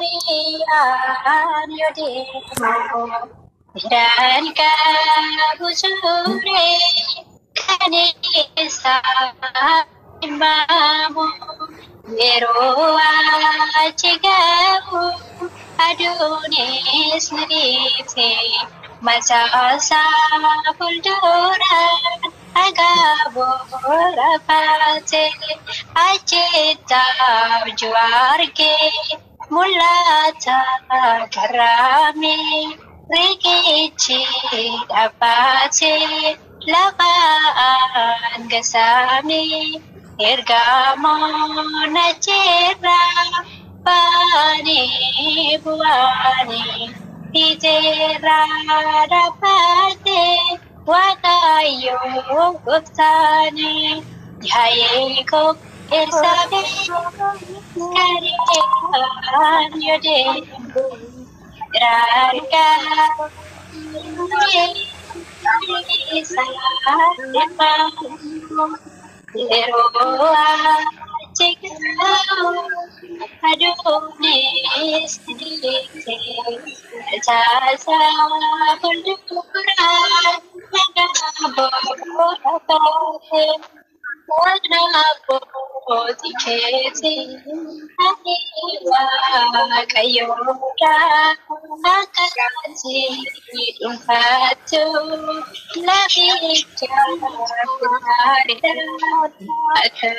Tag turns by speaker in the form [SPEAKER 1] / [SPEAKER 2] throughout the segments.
[SPEAKER 1] Kariyaan yoo deemu biraan qabu suuree kan isaa himamu yeroo achi gahu aduunis ni dhiite mataasaa fuulduraan dhagaa rafaate achitti abjuu argee mul'ata garraamee riqichi dhaabbate lafa hangasaamee ergamoon achirraa baanii bu'anii fiixeerraa dhaabbate Waaqayyo gooftaanii yaa'eekoo Elsaabeet kariyaan yoo deemu biraan yeroo achi gahu aduunis dhiite mataasaa fuulduraan dhagaa boorrafaate waan abbootii keetii ani Waaqayyoodha akka ati dhuunfattu laficha gaariidha akka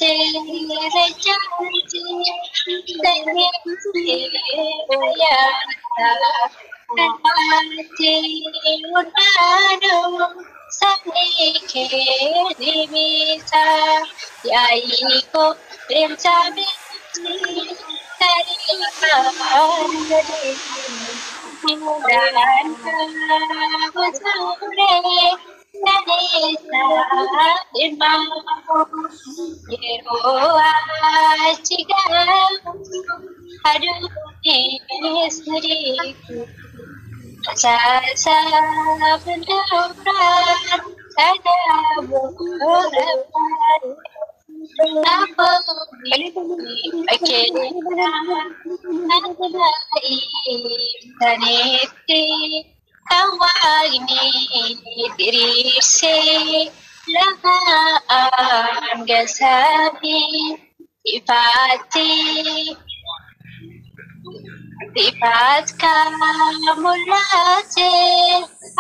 [SPEAKER 1] jerechaatti dandeettii ayyaana ati hundaanuu sabni kee ni biita yaa'ii koo Elsaabeet kariyaan yoo deemu biraan qabu suuree kan isaa himamu yeroo achi gahu aduunis ni dhiite mataasaa fuulduraan dhagaa boorrafaate Ibsanitti kan waaqni diriirsee lafa hangasaafii ifaatti ifaat kan mul'ate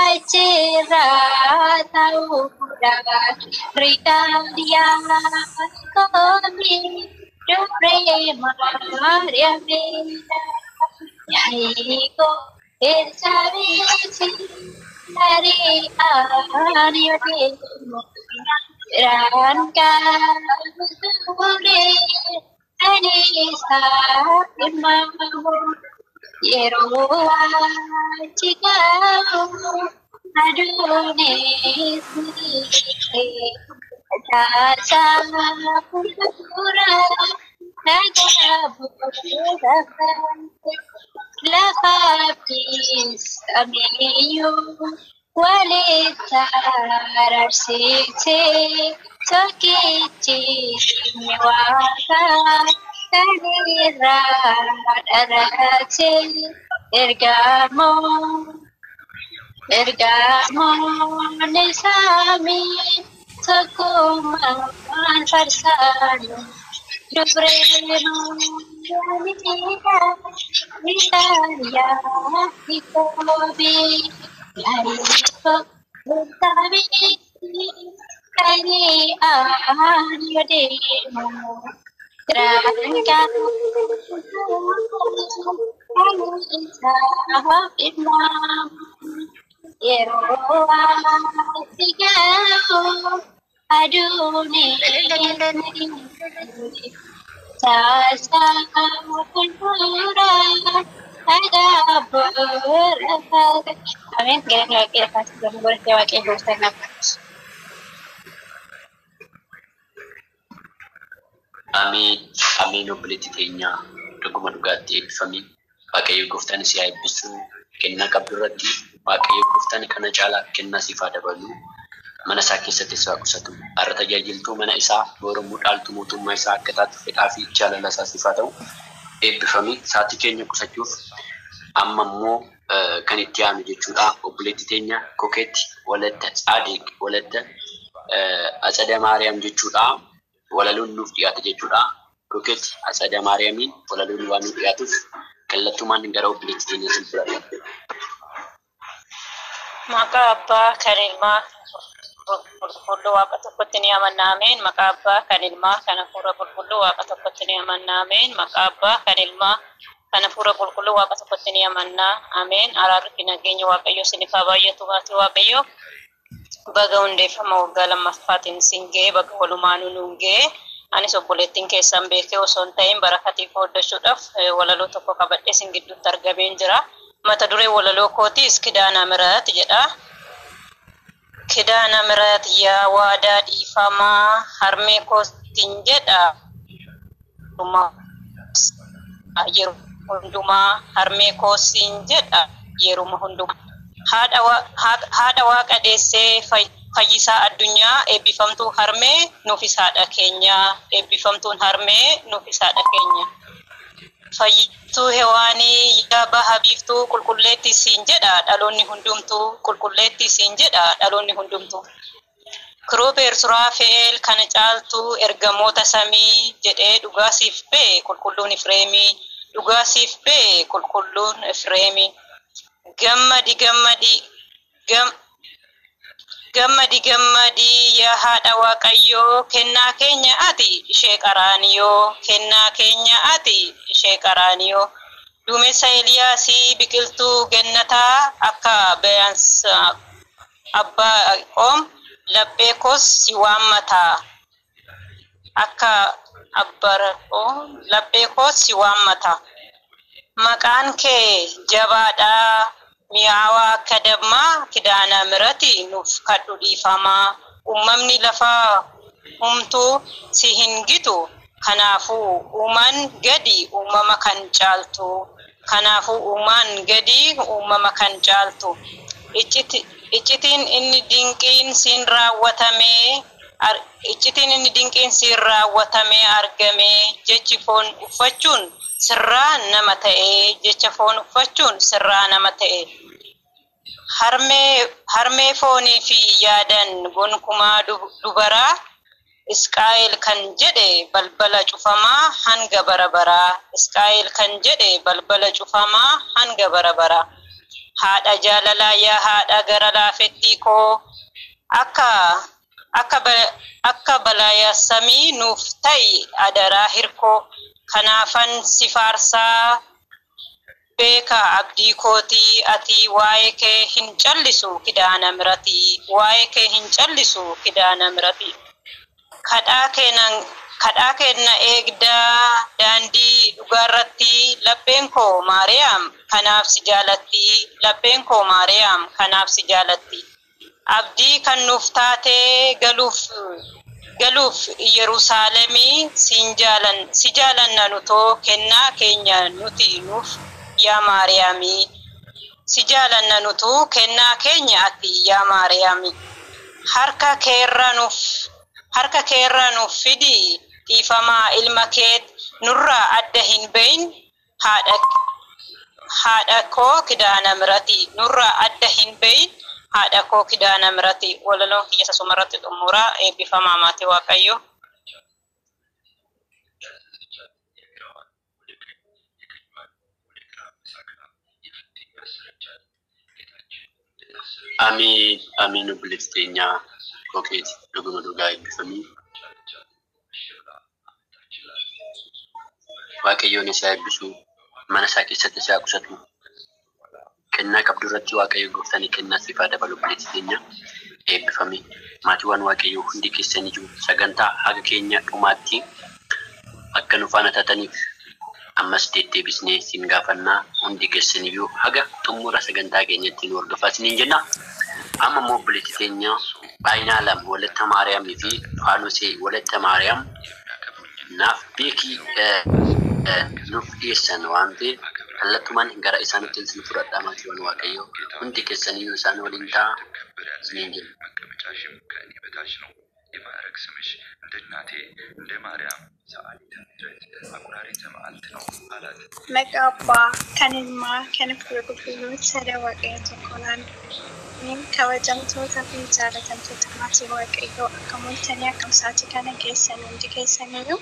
[SPEAKER 1] achirraa ta'uudha riqaan Yaaqoobii dubree Maariyaamiidha. Yaa'ikoo Elsaabeeti kariyaan yoo deemu biraan qabu suuree kan isaa himamu yeroo achi gahu aduunis ni dhiite mataasaa fuulduraan dhagaa boorrafaate lafa abdiis walitti araarsitee tokkichi ni waaqa kan irraa dhalate ergamoonni samii tokkummaan faarsan dubree Maariyaamiidha bishaan Yaaqoobii yaa'ikoo Elsaabeet kariyaan yoo deemu biraan qabu kan isaa himamu yeroo achi gahu aduunis ni dhiite mataasaa fuulduraan dhagaa boorrafaate. Ameen. Galanni Waaqayyo taasifamu godhatee Waaqayyo gooftaan naaf.
[SPEAKER 2] Ameen. Ameen obboleetti teenya dhuguma dhugaatti eebbifamii. Waaqayyo gooftaan si haa eebbisu. Kennaa qabdu irratti Waaqayyo gooftaan kana caalaa kennaa siif haa dabalu. Mana isaa keessatti si haa qusatu. Har'a tajaajiltuu mana isaa boru dhaaltuu mootummaa isaa akka taatu fedhaa fi jaalala isaa siif haa ta'u. Eebbifami. Sa'aatii keenya qusachuuf amma immoo kan itti aanu jechuudha. Obboleettii teenya Kokeetti Walatta Tsaadiq Walatta Atsada Maariyaam jechuudha. Walaloon nuuf dhiyaata jechuudha. Kokeetti Atsada Maariyaamiin walaloon waan nuuf dhiyaatuuf kallattumaan gara obboleettii teenya sin fudhadha.
[SPEAKER 3] Maqaa Abbaa kan Ilmaa Qulqulluu Waaqa tokkotti ni amanna. Ameen. Maqaa Abbaa kan Ilmaa kan Hafuura Qulqulluu Waaqa tokkotti ni amanna. Ameen. Maqaa Abbaa kan Ilmaa kan Hafuura Qulqulluu Waaqa tokkotti ni amanna. Ameen. Araarri fi nageenya Waaqayyoo isiniif haa baay'atu maatii Waaqayyoo. Baga hundeeffama waggaa lammaffaatiin isin ga'e, baga walumaanuu nuun ga'e. Anis obboleettiin keessan beekee osoo hin ta'in barakatii qooddachuudhaaf walaloo tokko qabadhee isin gidduutti argameen jira. Mata dureen walaloo kootiis Kidaana Mirat jedha. Kidaana Mirat yaa waadaa dhiifamaa harmee kootiin jedha. Yeroo hundumaa harmee kootiin jedha yeruma hundumaa. Haadha waaqa deessee fayyisaa addunyaa eebbifamtuu harmee nuufis haadha keenya, eebbifamtuun harmee nuufis haadha keenya. Fayyistuu Hewaanii yaa baha biiftuu qulqulleetti siin jedha dhaloonni hundumtuu, qulqulleetti siin jedha dhaloonni hundumtuu. Kiruubeel Suraafeel kana caaltuu ergamoota samii jedhee dhugaa siif ba'e qulqulluun Ifreemii, dhugaa siif ba'e qulqulluun Ifreemii. Gammadi gammadi gammadi gammadi yaa haadha Waaqayyoo, kennaa keenya ati ishee qaraaniyoo, kennaa keenya ati ishee qaraaniyoo. Duumessa Eeliyaasii biqiltuu gennataa akka bayaansa abbaa qoom laphee koos si waammataa, akka abbaa qoom laphee koos si waammataa. Maqaan kee jabaadhaa mi'aawaa akka dammaa Kidaana Mirati nuuf kadhu dhiifamaa. Uumamni lafaa humtuu si hin gitu, kanaafuu uumaan gadi uumama kan caaltu, kanaafuu uumaan gadi uumama kan caaltu. Iccitiin inni dinqiin siin raawwatamee iccitiin inni dinqiin siin raawwatamee argame, jechi foon uffachuun sirraa nama ta'e, jecha foon uffachuun sirraa nama ta'e. Harmee foonii fi yaadan gonkumaa dubaraa Isqaa'eel kan jedhe balbala cufamaa hanga bara baraa, Isqaa'eel kan jedhe balbala cufamaa hanga bara baraa. Haadha jaalalaa yaa haadha gara laafettii koo, akka balaayaa samii nuuf ta'i adaraa hirkoo. Kanaafan si faarsaa beeka abdii kootii, ati waa'ee kee hin callisu Kidaana Mirati, waa'ee kee hin callisu Kidaana Mirati. Kadhaa kenna eegdaa daandii dhugaarratti, lapheen koo Maariyaam kanaaf si jaalatti, lapheen koo Maariyaam kanaaf si jaalatti. Abdii kan nuuf taatee galuuf Yerusaalemii si jaalanna nutoo, kennaa keenya nuti nuuf yaa Maariyaamii. Si jaalanna nutuu kennaa keenya ati yaa Maariyaamii. Harka keerra nuuf fidi dhiifamaa ilma kee nurraa adda hin bahin haadha koo Kidaana Mirati, nurraa adda hin bahin haadha koo Kidaana Mirati. Walaloon kiyya sasumarratti xumuraa. Eebbifamaa maatii Waaqayyoo.
[SPEAKER 2] Ameen ameen obboleettii teenya Kokeeti dhuguma dhugaa eebbifamii. Waaqayyoon isaa eebbisu, mana isaa keessatti isaa qusatu. Kennaa qabdu irratti Waaqayyo gooftaan kennaa siif haa dabalu obboleettii teenya eebbifamii. Maatiiwwan Waaqayyoo hundi keessaniyyuu sagantaa haga keenya dhumaatti akka nu faana taataniif ammas deddeebisnee siin gaafannaa, hundi keessaniyyuu haga xumura sagantaa keenyatti nu hordofaa isiniin jenna. Amma immoo obboleettii teenya Baayinaalam Walatta Maariyaamii fi Faanosee Walatta Maariyaam naaf beekii nuuf dhiyeessan waan ta'eef Kallattumaan gara isaanitti isin fudhadhaa maatiiwwan Waaqayyoo. Hundi keessaniyyuu isaan waliin ta'a isiniin jenna.
[SPEAKER 4] መቀመጫሽም ከእኔ በታች ነው። የማዕረግ ስምሽ እንደ እናቴ እንደ ማርያም ሰዓሊተ ምሕረት አቁራሪተ መዓልት ነው አላት።
[SPEAKER 5] Maqaa Abbaa, kan Ilmaa, kan Hafuura Qulqulluutti sada Waaqayyo tokkoon kabajamtoota fi jaalatamtoota maatii Waaqayyoo akka mooltanii akkam sa'aatii kana geessan hundi keessaniyyuu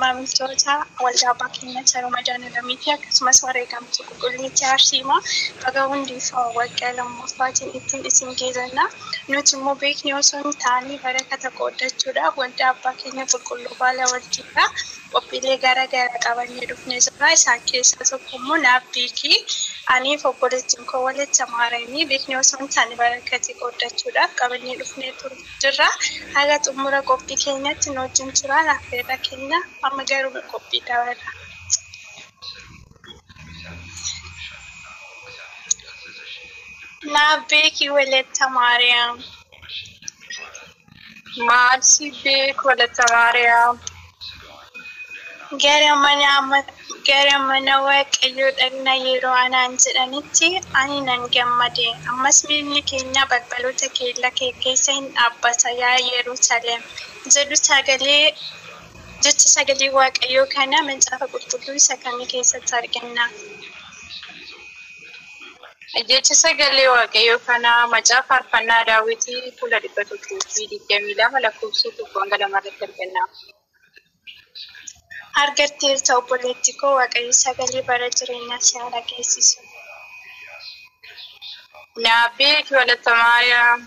[SPEAKER 5] maamiltoota waldaa abbaa keenya Charoo Madaanaalamii fi akkasumas wareegamtuu qulqulliitti Arsiimaa baga hundiifaa waggaa lammaffaatiin ittiin isin geezanna. Nuti immoo beekni osoo hin taane barakata qooddachuudhaaf waldaa abbaa keenya qulqulluu baala waldiidha. Qophiilee garaa garaa qabannee dhufnee jirra. Isaan keessaa tokko immoo naaf beekii. Aniif obboleettiin koo walitti amaaranii beekni osoo hin taane barakatee qooddachuudhaaf qabannee dhufnee jirra. Haga xumura qophii keenyatti nu wajjin turaa affeerra keenya amma garuu qophii dabarra. Naaf beekii walitti amaariyaam.
[SPEAKER 6] Maal si beeku walatta Maariyaam?
[SPEAKER 5] Gara mana Waaqayyoo dhaqna yeroo anaan jedhanitti ani nan gammade. Ammas miilli keenya balbaloota kellaa kee keessa hin dhaabbata yaa Yerusaalem jedhu sagalee jecha sagalee Waaqayyoo kana macaafa qulqulluu isa kamii keessatti arganna?
[SPEAKER 6] Jecha sagalee Waaqayyoo kana macaafa faarfannaa Daawitii fuula 122 lakkoofsa 1 hanga 2 irratti arganna.
[SPEAKER 5] Argatteerta obboleetti koo Waaqayyo sagalee bara jireenyaa si haa dhageessisu.
[SPEAKER 6] Naaf beeki walatta Maariyaam.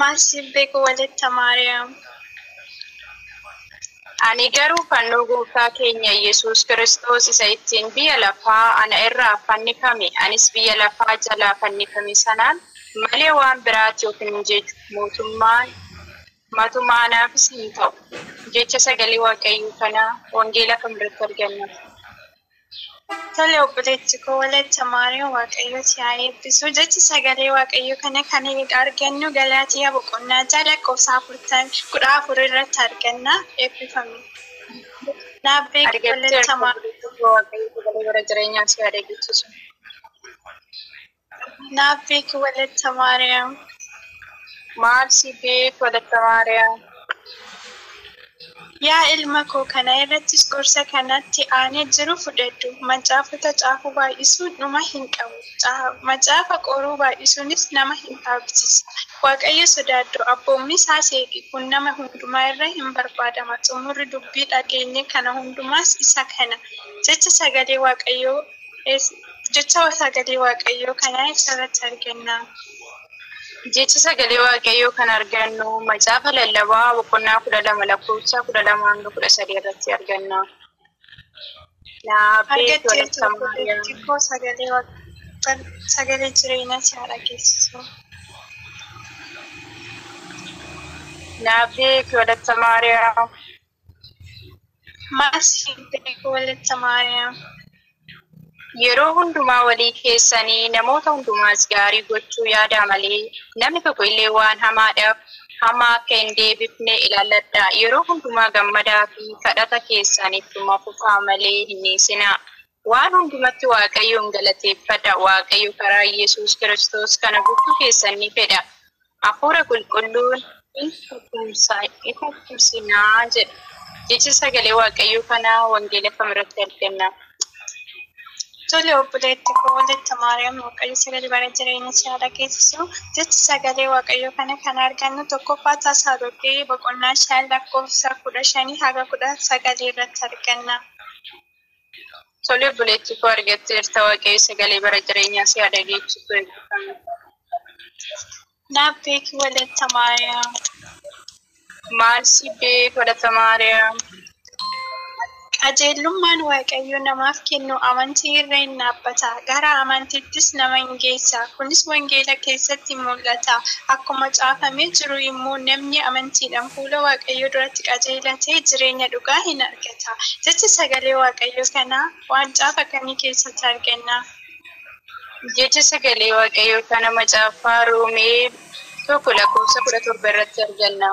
[SPEAKER 5] Maal siif beeku walitti Maariyaam?
[SPEAKER 6] Ani garuu fannoo gooftaa keenya Yesuus Kiristoos isa ittiin biyya lafaa ana irraa fannifame, anis biyya lafaa jalaa fannifame sanaan malee waan biraatti of hin jeju. Mootummaan matumaa anaafis hin ta'u. Jecha sagalee Waaqayyoo kana wangeela kam irratti arganna?
[SPEAKER 5] Tole obboleetti koo walitti Maariyaam Waaqayyo si haa eebbisu. Jechi sagalee Waaqayyoo kana kan argannu Galaatiyaa boqonnaa 6 lakkoofsa 14 irratti arganna. Eebbifame. Naaf beeku walitti
[SPEAKER 6] Argatteerta
[SPEAKER 5] Maariyaam.
[SPEAKER 6] obboleetti koo Waaqayyo sagalee bara jireenyaa si haa dhageessisu.
[SPEAKER 5] Naaf beeku walitti Maariyaam.
[SPEAKER 6] Maal si beeku walatta Maariyaam?
[SPEAKER 5] Yaa ilma koo kana irrattis gorsa kanatti aanee jiru fudhadhu. Macaafota caafuu baay'isuun dhuma hin qabu. Macaafa qoruu baay'isuunis nama hin dhaabsisa. Waaqayyo sodaadhu abboommi isaas eegi. Kun nama hundumaa irra hin barbaadama. Xumurri dubbii dhageenye kana hundumaas isa kana. Jecha sagalee Waaqayyoo jecha sagalee Waaqayyoo kana eessarratti arganna?
[SPEAKER 6] Jecha sagalee Waaqayyoo kan argannu macaafa lallabaa boqonnaa 12 lakkoofsa 12 hanga 13 irratti arganna. Naaf beeki
[SPEAKER 5] Argatteerta
[SPEAKER 6] walatta Maariyaam.
[SPEAKER 5] obboleetti koo sagalee sagalee jireenyaa si haa dhageessisu.
[SPEAKER 6] Naaf beeki walatta Maariyaam.
[SPEAKER 5] Maal siif beeku walitti Maariyaam?
[SPEAKER 6] Yeroo hundumaa walii keessanii namoota hundumaas gaarii gochuu yaadaa malee namni tokko illee waan hamaadhaaf hamaa akka hin deebifne ilaalladhaa. Yeroo hundumaa gammadaa fi kadhata keessan ittuma fufaa malee hin dhiisinaa. Waan hundumatti Waaqayyoon galateeffadha. Waaqayyo karaa Yesuus Kiristoos kana gochuu keessan ni fedha. Hafuura qulqulluun hin hukumsinaa jedha. Jecha sagalee Waaqayyoo kana wangeela kam irratti arganna?
[SPEAKER 5] Tole obboleetti koo walitti Maariyaam Waaqayyo sagalee bara jireenya si haa dhageessisu. Jecha sagalee Waaqayyoo kana kan argannu tokkoffaa Tasaaloqee boqonnaa 5 lakkoofsa 15 haga 19 irratti arganna.
[SPEAKER 6] Tole obboleetti koo argatteerta Waaqayyo sagalee bara jireenyaa si haa dhageessisu eebbifame.
[SPEAKER 5] Naaf beeki walitti Maariyaam.
[SPEAKER 6] Maal si beeku walatta Maariyaam?
[SPEAKER 5] Qajeelummaan Waaqayyo namaaf kennu amantii irra hin dhaabbata. Gara amantiittis nama hin geessa. Kunis wangeela keessatti mul'ata. Akkuma caafamee jiru immoo namni amantiidhaan fuula Waaqayyoo duratti qajeelatee jireenya dhugaa hin argata. Jecha sagalee Waaqayyoo kana waan caafa kamii keessatti arganna?
[SPEAKER 6] Jecha sagalee Waaqayyoo kana macaafa Roomee 1 lakkoofsa 17 irratti arganna.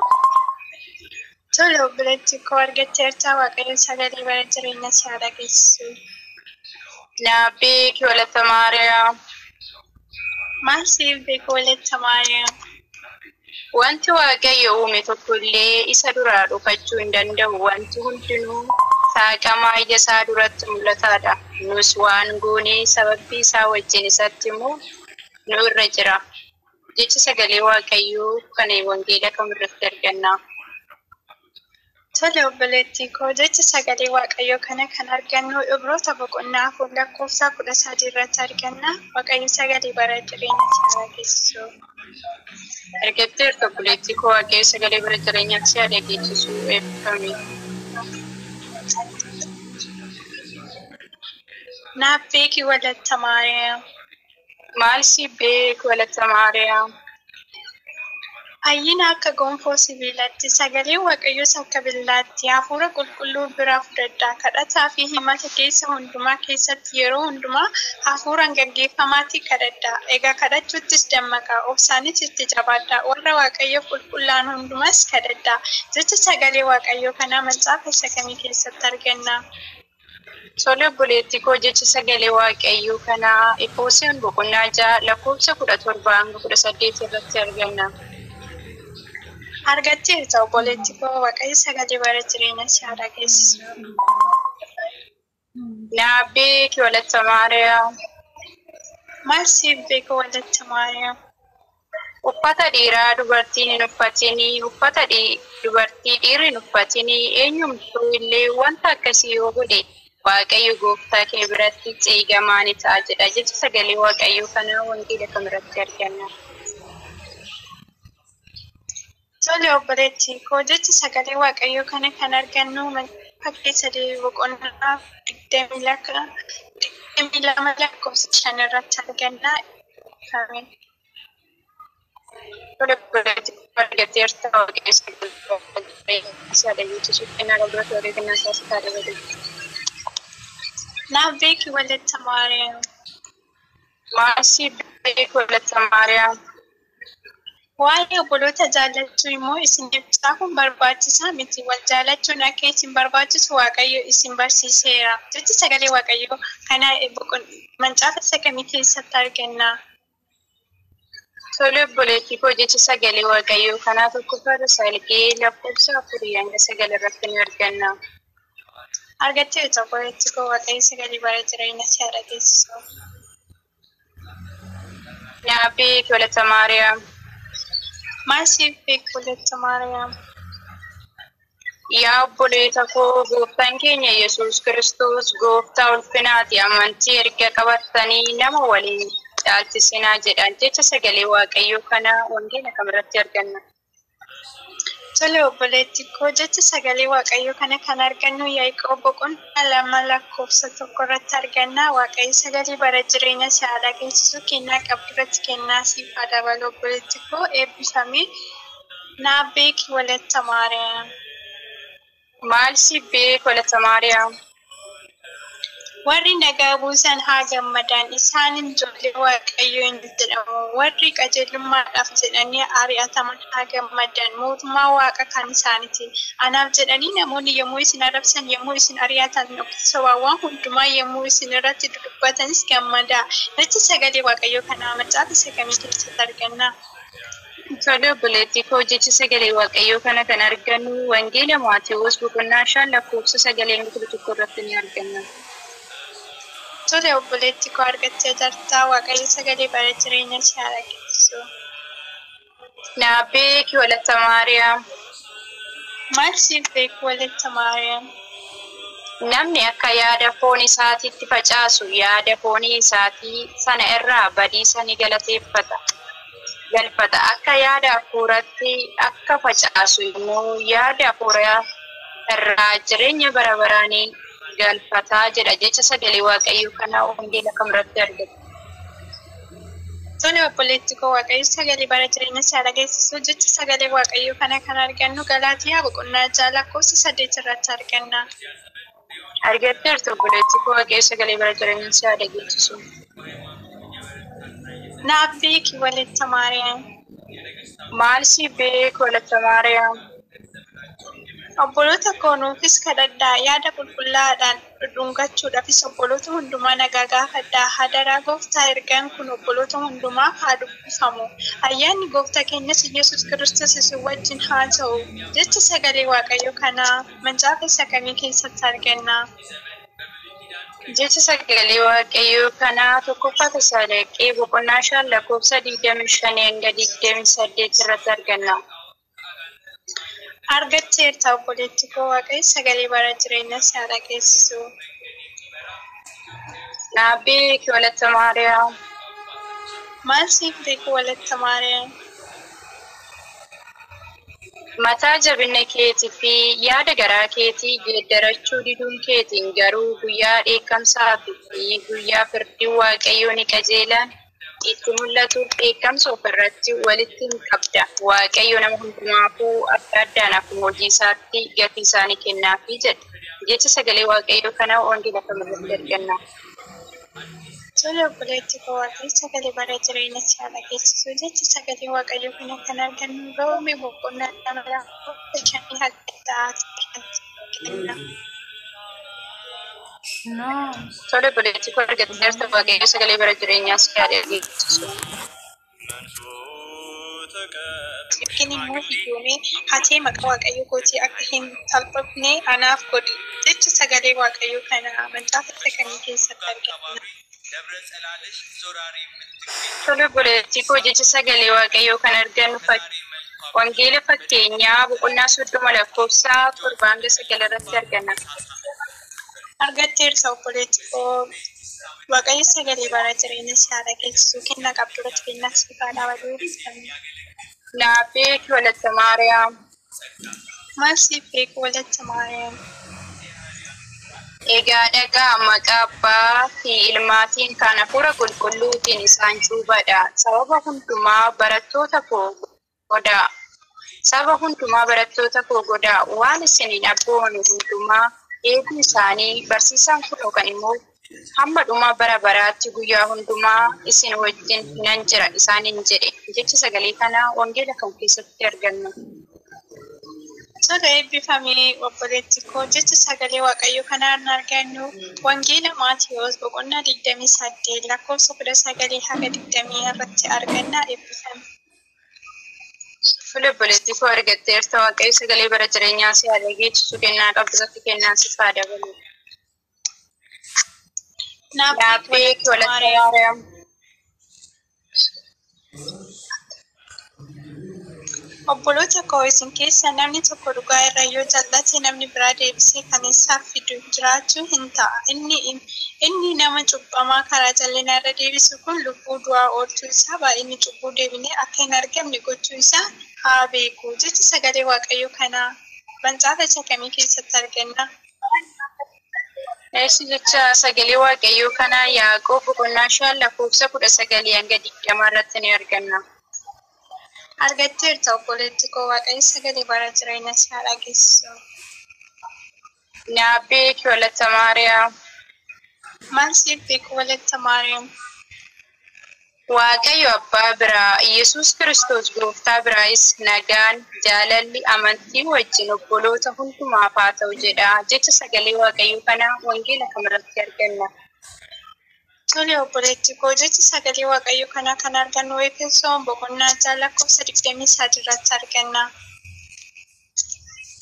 [SPEAKER 5] Tole obboleetti koo argatteerta Waaqayyo sagalee bara jireenya si haa dhageessisu.
[SPEAKER 6] Naaf beeki Walatta Maariyaam.
[SPEAKER 5] Maal siif beeku Walatta Maariyaam?
[SPEAKER 6] Wanti Waaqayyo uume tokko illee isa duraa dhokachuu hin danda'u. Wanti hundinuu saaqamaa ija isaa duratti mul'ataadha. Nus waan goonee sababii isaa wajjin isatti immoo nu irra jira. Jecha sagalee Waaqayyoo kana wangeela kamirratti arganna?
[SPEAKER 5] Tole obboleettii koo, jecha sagalee Waaqayyoo kana kan argannu Ibroota boqonnaa 4 lakkoofsa 13 irratti arganna. Waaqayyo sagalee bara jireenya si haa dhageessisu.
[SPEAKER 6] Argatteerta obboleettii koo, Waaqayyo sagalee bara jireenyaa si haa dhageessisu, eebbifami.
[SPEAKER 5] Naaf beeki Walatta Maariyaam.
[SPEAKER 6] Maal si beeku Walatta Maariyaam?
[SPEAKER 5] Fayyina akka gonfoo sibiilatti, sagaleen Waaqayyoos akka billaatti, hafuura qulqulluu biraa fudhadhaa. Kadhataa fi himata keessa hundumaa keessatti yeroo hundumaa hafuuraan gaggeeffamaatii kadhadhaa. Egaa kadhachuuttis dammaqaa, obsaanis itti jabaadhaa. Warra Waaqayyoof qulqullaa'an hundumas kadhadhaa. Jecha sagalee Waaqayyoo kanaa macaafa isa kamii keessatti arganna?
[SPEAKER 6] Tole obboleettii koo, jecha sagalee Waaqayyoo kanaa Efesoon boqonnaa 6 lakkoofsa 17 hanga 18 irratti arganna.
[SPEAKER 5] Argatteerta obboleettii koo, Waaqayyo sagalee bara jireenya si haa dhageessisu.
[SPEAKER 6] Naaf beeki Walatta Maariyaam.
[SPEAKER 5] Maal siif beeku Walatta Maariyaam?
[SPEAKER 6] Uffata dhiiraa dubartiin hin uffatinii, uffata dubartii dhiirri hin uffatinii, eenyumtuu illee wanta akkasii yoo godhe Waaqayyo gooftaa kee biratti ceegamaa ni ta'a jedha. Jecha sagalee Waaqayyoo kanaa wangeela kamirratti arganna?
[SPEAKER 5] Tole obboleettii koo, jecha sagalee Waaqayyoo kana kan argannu fakkii 3 boqonnaa 22 lakkoofsa 5 irratti arganna. Ameen.
[SPEAKER 6] Tole obboleettii koo, argatteerta, Waaqayyo sagalee si haa dhageessisu, kennaa qabduratti Waaqayyo kennaa isaa si haa dabalu.
[SPEAKER 5] Naaf beeki Walatta Maariyaam.
[SPEAKER 6] Maal si beeku Walatta Maariyaam?
[SPEAKER 5] Waa'ee obboloota jaallachuu immoo isiniif caafuun barbaachisaa miti. Wal jaallachuun akka isin barbaachisu Waaqayyo isin barsiiseera. Jecha sagalee Waaqayyoo kana macaafa isa kamii keessatti arganna?
[SPEAKER 6] Tole obboleettii koo, jecha sagalee Waaqayyoo kanaa 1ffaa Tasaloniqee lakkoofsa 4 hanga 9 irratti ni arganna.
[SPEAKER 5] Argatteerta obboleettii koo, Waaqayyo sagalee bara jireenya si haa dhageessisu.
[SPEAKER 6] Naaf beeki Walatta Maariyaam.
[SPEAKER 5] Maal siif beeku Walatta Maariyaam?
[SPEAKER 6] Yaa obboleeta koo, gooftaan keenya Yesuus Kiristoos gooftaa ulfinaati, amantii erga qabattanii nama waliin caalchisinaa jedha. Jecha sagalee Waaqayyoo kana wangeela kamirratti arganna?
[SPEAKER 5] Tole obboleettii koo, jecha sagalee Waaqayyoo kana kan argannu Yaaqoob boqonnaa 2 lakkoofsa 1 irratti arganna. Waaqayyo sagalee bara jireenya si haa dhageessisu, kennaa qabdu irratti kennaa siif haa dabalu obboleettii koo, eebbifami. Naaf beeki Walatta Maariyaam.
[SPEAKER 6] Maal si beeku Walatta Maariyaam?
[SPEAKER 5] Warri nagaa buusan haa gammadan, isaan ijoollee Waaqayyoo hin jedhamu. Warri qajeelummaadhaaf jedhanii ari'ataman haa gammadan, mootummaa Waaqa kan isaaniiti. Anaaf jedhanii namoonni yommuu isin arrabsan, yommuu isin ari'atan, sobaawwan hundumaa yommuu isin irratti dubbatanis gammadaa. Jecha sagalee Waaqayyoo kanaa macaafa isa kamii keessatti arganna?
[SPEAKER 6] Tole obboleettii koo, jecha sagalee Waaqayyoo kana kan argannu Wangeela Maatewos boqonnaa 5 lakkoofsa 9 hanga 11 irratti ni arganna.
[SPEAKER 5] Tole obboleettii koo, argattee jirta. Waaqayyo sagalee bara jireenya si haa dhageessisu.
[SPEAKER 6] Naaf beeki Walatta Maariyaam.
[SPEAKER 5] Maal siif beeku Walatta Maariyaam?
[SPEAKER 6] Namni akka yaada foon isaatiitti facaasu yaada foonii isaatii sana irraa badiisa ni galateeffata. Galfata. Akka yaada hafuuratti akka facaasu immoo yaada hafuuraa irraa jireenya bara baraa ni galfataa jedha. Jecha sagalee Waaqayyoo kana wangeela kamirratti argata?
[SPEAKER 5] Tole obboleettii koo, Waaqayyo sagalee bara jireenya si haa dhageessisu. Jecha sagalee Waaqayyoo kana kan argannu Galaatiyaa boqonnaa 6 lakkoofsa 8 irratti arganna.
[SPEAKER 6] Argatteerta obboleettii koo, Waaqayyo sagalee bara jireenya si haa dhageessisu.
[SPEAKER 5] Naaf beeki Walatta Maariyaam.
[SPEAKER 6] Maal si beeku Walatta Maariyaam?
[SPEAKER 5] Obboloota koo nuufis kadhadhaa. Yaada qulqullaa'aadhaan dhudhungachuudhaafis obboloota hundumaa nagaa gaafadhaa. Hadaraa gooftaa ergaan kun obboloota hundumaaf haa dubbifamu. Ayyaanni gooftaa keenyas Yesuus Kiristoos isin wajjin haa ta'u. Jecha sagalee Waaqayyoo kanaa macaafa isa kamii keessatti arganna?
[SPEAKER 6] Jecha sagalee Waaqayyoo kanaa tokkoffaa Tasaloniiqee boqonnaa 5 lakkoofsa 25 hanga 28 irratti arganna.
[SPEAKER 5] Argatteerta obboleettii koo Waaqayyo sagalee bara jireenya si haa dhageessisu.
[SPEAKER 6] Naabbeek walatta Maariyaam.
[SPEAKER 5] Maal siif beeku walatta Maariyaam?
[SPEAKER 6] Mataa jabina keetii fi yaada garaa keetii geeddarachuu diduun keetiin garuu guyyaa dheekkamsaa fi guyyaa firdii Waaqayyoo ni qajeelan itti mul'atuuf dheekkamsa ofirratti walitti hin qabda. Waaqayyo nama hundumaafuu adda addaan akkuma hojii isaatti gatii isaanii kennaafii jedha. Jecha sagalee Waaqayyoo kana wangeela kamirratti arganna?
[SPEAKER 5] Tole obboleettii koo Waaqayyo sagalee bara jireenya si haa dhageessisu. Jecha sagalee Waaqayyoo kana kan argannu Roomee boqonnaa 2 lakkoofsa 5 haga 6 arganna.
[SPEAKER 6] Tole obboleettii koo argatteerta Waaqayyo sagalee bara jireenyaa si haa dhageessisu.
[SPEAKER 5] Yookiin immoo hiyyoomee hatee maqaa Waaqayyoo kootii akka hin salphifne anaaf godhi. Jecha sagalee Waaqayyoo kana macaafa isa kamii keessatti arganna?
[SPEAKER 6] Tole obboleettii koo jecha sagalee Waaqayyoo kan argannu wangeela fakkeenyaa boqonnaa 30 lakkoofsa 7 hanga 9 irratti arganna.
[SPEAKER 5] Argatteerta obboleettii koo Waaqayyo sagalee bara jireenya si haa dhageessisu. Kennaa qabdu irratti kennaa siif haa dabalu.
[SPEAKER 6] Naabbeek walatta Maariyaam.
[SPEAKER 5] Maal siif beeku walatta Maariyaam?
[SPEAKER 6] Egaa dhagaa maqaa abbaa fi ilmaatiin kan hafuura qulqulluutiin isaan cuuphadha. Sababa hundumaa barattoota koo godhaa. Saba hundumaa barattoota koo godhaa. Waan isiniin abboomame hundumaa eeguu isaanii barsiisaan kun yookaan immoo hamma dhuma bara baraatti guyyaa hundumaa isin wajjin nan jira isaaniin jedhe. Jecha sagalee kanaa wangeela kam keessatti arganna?
[SPEAKER 5] Tole eebbifamee obboleettii koo jecha sagalee Waaqayyoo kanaan argannu Wangeela Maatiyoos boqonnaa 28 lakkoofsa 19 haga 20 irratti arganna eebbifame.
[SPEAKER 6] Tole obboleettii koo argatteerta Waaqayyo sagalee bara jireenyaa si haa dhageessisu kennaa qabdu irratti kennaa siif haa dabalu.
[SPEAKER 5] Naabbeek
[SPEAKER 6] Naabbeek
[SPEAKER 5] walatta
[SPEAKER 6] walatta
[SPEAKER 5] Maariyaam.
[SPEAKER 6] Maariyaam.
[SPEAKER 5] Obboloota koo isin keessa namni tokko dhugaa irra yoo jal'ate namni biraa deebisee kan isaaf fidu jiraachuu hin ta'a. Inni nama cubbamaa karaa jal'inaa irra deebisu kun lubbuu du'aa oolchuu isaa baay'inni cubbuu deebinee akka hin argamne gochuu isaa haa beeku. Jecha sagalee Waaqayyoo kanaa macaafa isa kamii keessatti arganna?
[SPEAKER 6] Eessi jecha sagalee Waaqayyoo kanaa Yaaqoob boqonnaa 5 lakkoofsa 19 hanga 20 irratti ni arganna.
[SPEAKER 5] Argatteerta obboleettii koo Waaqayyo sagalee bara jireenya si haa dhageessisu.
[SPEAKER 6] Naabbeek walatta Maariyaam.
[SPEAKER 5] Maal siif beeku walatta Maariyaam?
[SPEAKER 6] Waaqayyo Abbaa biraa, Yesuus Kiristoos Gooftaa biraayis nagaan, jaalalli, amantii wajjin obboloota hundumaaf haa ta'u jedha. Jecha sagalee Waaqayyoo kana wangeela kamirratti arganna?
[SPEAKER 5] Tole obboleettii koo jecha sagalee Waaqayyoo kanaa kan argannu Efesoon boqonnaa 6 lakkoofsa 23 irratti arganna.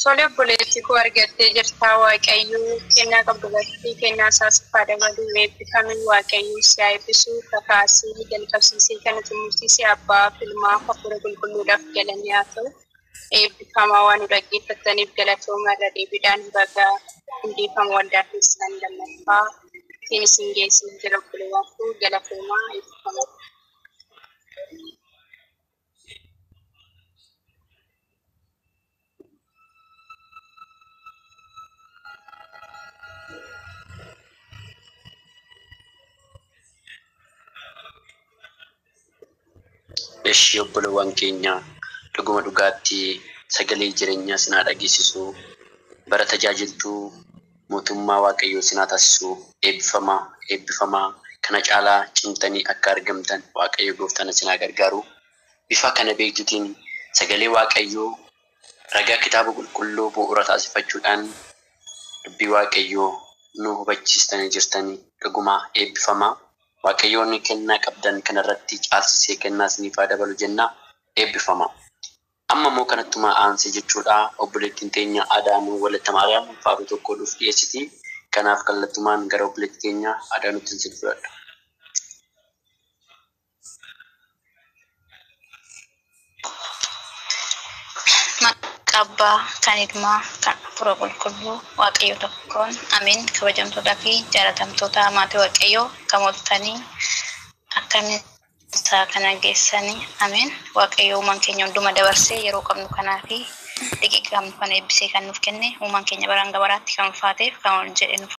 [SPEAKER 6] Tole obboleettii koo argattee jirtaa Waaqayyoo kennaa qabdu irratti kennaa isaa siif haa dabalu. Eebbifami Waaqayyoo si haa eebbisu. Kakaasii jalqabsiisee kana xumursiisee abbaa ilmaa hafuura qulqulluudhaaf galanni haa ta'u. Eebbifamaa waan nu dhaggeeffattaniif galatooma irra deebiidhaan bagaa hundeeffama waldaa keessan lammaffaa ittiin isin geessee jira obboleewwan koo galatoomaa eebbifamaa.
[SPEAKER 2] Eshi obboleewwan keenya dhuguma dhugaatti sagalee jireenyaa sinaa dhageessisu bara tajaajiltuu mootummaa Waaqayyoo sinaa taasisu eebbifamaa eebbifamaa kana caalaa cimtanii akka argamtan Waaqayyo gooftaan sinaa gargaaru bifa kana beektutiin sagalee Waaqayyoo Ragaa kitaaba qulqulluu bu'uura taasifachuudhaan dubbii Waaqayyoo nu hubachiistanii jirtanii dhugumaa eebbifamaa. Waaqayyoon kennaa qabdan kanarratti caalsisee kennaa isiniif haa dabalu jenna eebbifamaa. Amma immoo kanattuma aansee jechuudha obboleettiin teenya Adaanuu Walatta Maariyaam faaruu tokko nuuf dhiyeessiti. Kanaaf kallattumaan gara obboleettii teenya Adaanuutti isin fudhadha.
[SPEAKER 7] Maqaa Abbaa kan Ilmaa kan Hafuura Qulqulluu Waaqayyo tokkoon Ameen. Kabajamtootaa fi jaalatamtoota maatii Waaqayyoo kan ooltanii akkamiin isaa kana geessanii Ameen. Waaqayyo uumaan keenya hunduma dabarsee yeroo qabnu kanaa fi daqiiqaa qabnu kana eebbisee kan nuuf kenne uumaan keenya baraan gabaraatti kan ulfaateef kan ol jedhe nuuf